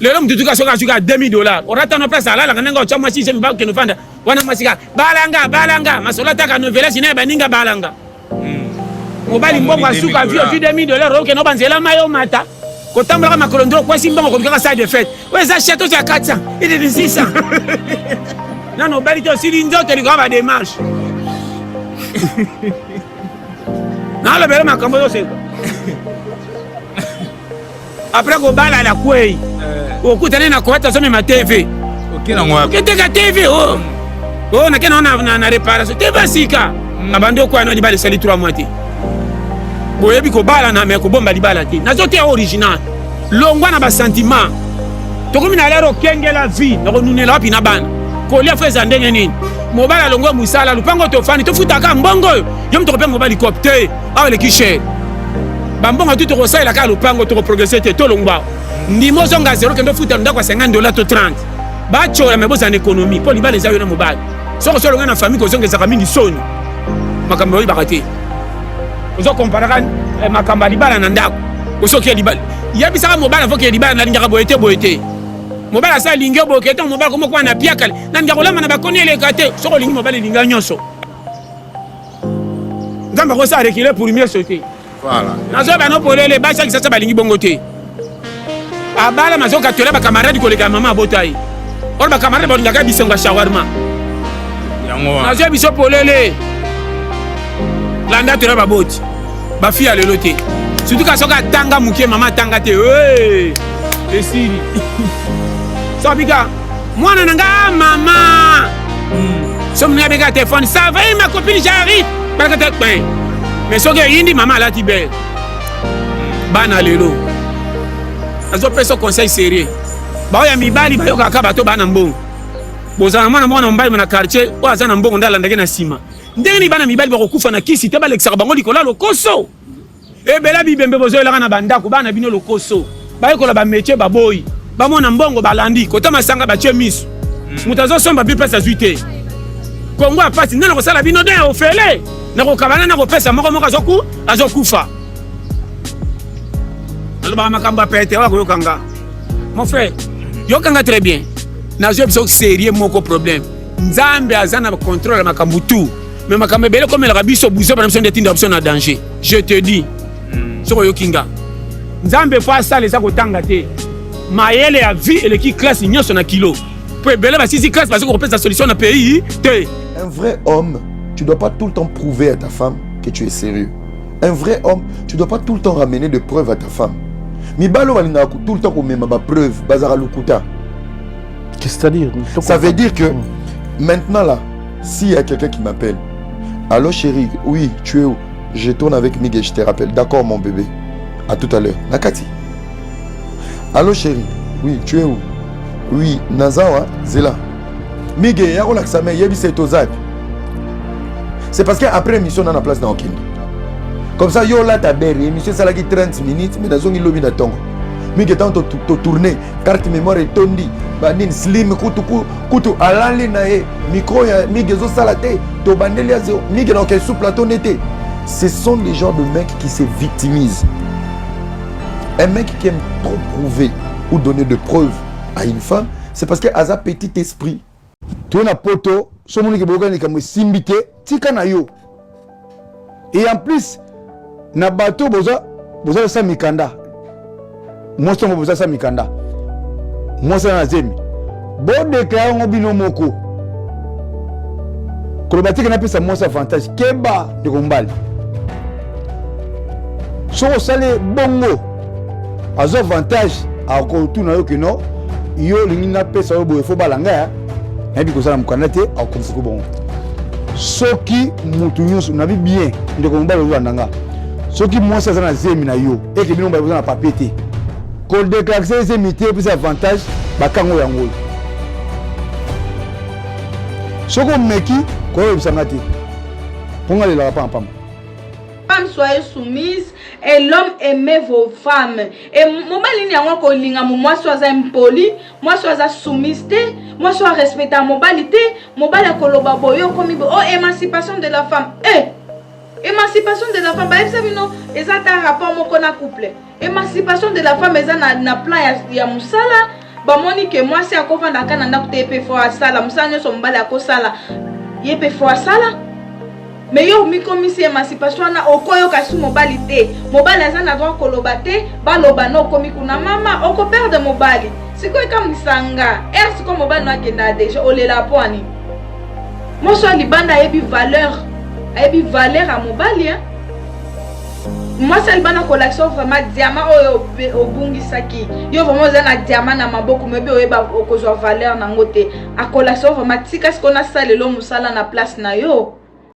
Lelo mutu tuka soki azuka 2000 dollars orata na place alalaka ndenge otya mwasi zemi bakende ofanda wana mwasi kaka balanga balanga masolo ataka novelasi naye baninga balanga hmm. mobali mbongo asuka vi ozwi 2000 dollars okende obanzela mai omata kotambolaka makolo ndro okwesi mbongo komikaka salle de fete oyo eza chateau ya 400 edede 600 nano obali te osili nzoto likolo ba démarche nalobela makambo ozoseka Après kobala na kwei eh. okutani na koyata azomema TV oketeka TV o oh. oh, nake nao na réparation TV sika hmm. abandi okwaya no libala esali 3 mois te boyebi kobalana me kobomba libala te nazoteya original longwa na basentiment tokomi na lero okengela vie nakonunela wapi na bana kolia fo eza ndenge nini mobali alongwe mosala lupango tofandi tofutaka mbongo oyo yo moto kopia mobali cope te awa eleki cher bambongo tu tokosalela kaka lopango tokoprogrese te tolongwa ndima ozonga zero kende ofuta ndako ya 50 dola to 30 bacola me bozala na ekonomi mpo libala eza yo na mobali soki osi olonga na famille kozonga ezalaka mingi soni makambo oyebaka te ozo komparaka eh, makambo ya libala na ndako osoki ya libala yebisaka mobali afoki ya libala nalingaka boye te boye te mobali asa alingi yo boye ntango mobali komokoma na piakale nalinga kolamba na bakoni eleka te soki olingi mobali elinga nyonso nzambe akosala reculer pour mieux sauter voilà nazoyeba no polele basi ya kisasa balingi bongo te abala mazoka tola bakamarade koleka mama abota ye oyo bakamarade balingaka bisengo ya shawarma nazoya biso polele landa tola baboti bafi ya lelo te surtout ka soki atanga moke mama atanga te esili so abika mwana na nga mama hmm. so moninga abengaka telefone ça va ma copine j'arrive balaka te kpin mais soki eyindi mama alati bele bana lelo azopesa conseil sérieux baoyo ya mibali bayokaka bato bana mbongo bozala mwana mwana mobali na quartier oyo aza na mbongo nde alandaki na nsima ndenge nini bana mibali bakokufa na kisi te balekisaka bango likolo ya lokoso Ebele bibembe bozoyelaka na bandako bana bino lokoso bayekola ba métier baboyi bamona mbongo balandi kota masanga batie miso hmm. moto azosomba bi place azwi te kongo ya pasi nde nakosala bino de ofele nakokabana nakopesa moko moko azoku azokufa nalobaka makambo ya pete oyo akoyoka nga mon frère yoka nga très bien nazwi biso serie moko problème nzambe aza na contrôle ya makambo tout mais makambo ebele ekomelaka biso buzoba na biso nde etindaka biso na danger je te dis hmm. soki oyoki nga nzambe fo asala eza kotanga te mayele ya vie eleki classe nyonso na kilo mpo ebele basisi classe bazoki kopesa solution na pays te. Un vrai homme, tu dois pas tout le temps prouver à ta femme que tu es sérieux. Un vrai homme, tu dois pas tout le temps ramener de preuves à ta femme. Mibalo balingaka tout le temps komema ba preuves, bazaka lokuta. C'est-à-dire Ça veut dire que maintenant là, s'il y a quelqu'un qui m'appelle, allô chérie, oui, tu es où Je tourne avec Miguel, je te rappelle. D'accord mon bébé. À tout à l'heure. Nakati. Allô chérie, oui, tu es où Oui, Nazawa, Zela. Miguel, ya kolakisa me yebisa ete oza C'est parce que après émission na na place na okende. Comme ça yo olata bere émission esalaki 30 minutes mais nazongi lobi na tongo. Miguel ntango totourne carte mémoire etondi banini slim kutu kutu alali na ye micro ya Miguel ezosala te tobandeli ya zero Miguel na okende sous plateau nde te. Ce sont des genres de mecs qui se victimisent. Un mec qui aime trop prouver ou donner de preuves à une femme, c'est parce que aza petit esprit. Toye na poto so omoni ke boyokani likambo esimbi te tika na yo et en plus na bato boza boza sa mikanda mwasi yango boza sa mikanda mwasi na zemi bodeklare yango bino moko koloba teke napesa mwasi avantage keba ndeko mobali soki osali bongo azwa avantage akotuna yo kino yo olingi napesa yo boye fo bala ngai nayebi kozala mokanda te akokomfuku bongo soki motu nyonso nabi bien ndeko mobali ozolanda nga soki mwasi aza na zemi na yo eke bino mobali boza na papier te kodeklare zemi te opesa avantage bakango yango oyo soki omeki koyebisa nga te mpo nga lelaka pamba pamba. Femme soyez soumise et l'homme aimez vos femmes et mobali nini yango akolinga mwasi oyo aza impoli mwasi oyo aza soumise te mwasi oyo arespecta mobali te mobali akoloba boye okomi boye oh émancipation de la femme eh émancipation de la femme bayebisa bino eza ata rapport moko na couple émancipation de la femme eza na, na plan ya, ya mosala. Bamoni ke mwasi akovanda kaka na ndako te, ye mpe fo asala mosala nyonso mobali akosala, ye mpe fo asala. Mais yo omikomisi emancipation wana, okoyoka su mobali te. Mobali aza na droit koloba te, baloba na okomi kuna mama, okoperdre mobali. Sikoyo ekamwisa nga ere sikoyo mobali no akendaka deja, olela mpo ani? Mwasi ya libanda ayebi valeur, ayebi valeur ya mobali hein? Mwasi ya libanda kolakisa yo vraiment diamant oyo obungisaki yo. Vraiment oza na diamant na maboko, moyebi oyeba okozwa valeur nango te. Akolakisa yo vraiment, tika sikoyo nasalelo mosala na place na yo.